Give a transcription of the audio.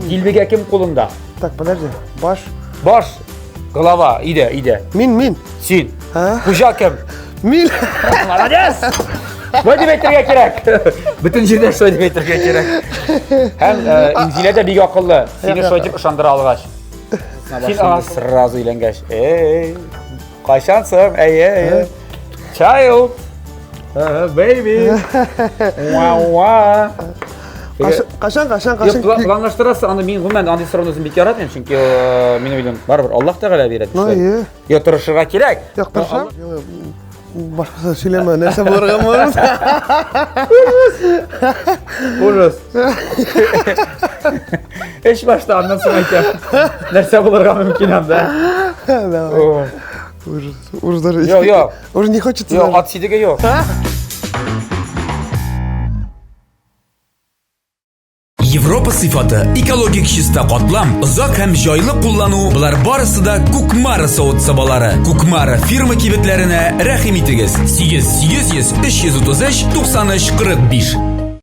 Дилбегә кем кулында? Так, подожди. Баш. Баш, голова, өйдә, өйдә. Мин, мин. Син. А? Хуҗа кем? Мин. Молодец! Шулай дип әйтергә кирәк. Бөтен җирдә шулай дип әйтергә кирәк. Һәм э, Инзилә дә бик акыллы. Сине шулай дип ышандыра алгач. Син аңа сразу өйләнгәч. Эй, кайчан соң? Әйе, әйе. Child. Baby. Уа-уа. Кашан, кашан, кашан. Юк, планлаштырасың, аны мин гомумән андый сорауны үзем бик яратмыйм, чөнки э, мин уйлыйм, барыбер Аллаһ Тәгалә бирә. Ну, әйе. Йә тырышырга кирәк. Юк, тырышам. Башкасы сөйләмә, нәрсә булырга мөмкин? Ужас. Эш башта, аннан соң әйтәм. Нәрсә булырга мөмкин анда? Давай. Ужас, ужас даже. Юк, юк. Уже не хочется. Юк, ат сидеге юк. Европа сыйфаты, экологик чиста катлам, озак һәм җайлы куллану, болар барысы да Кукмара савыт-сабалары. Кукмара фирма кибетләренә рәхим итегез. 8 800 333 93 45.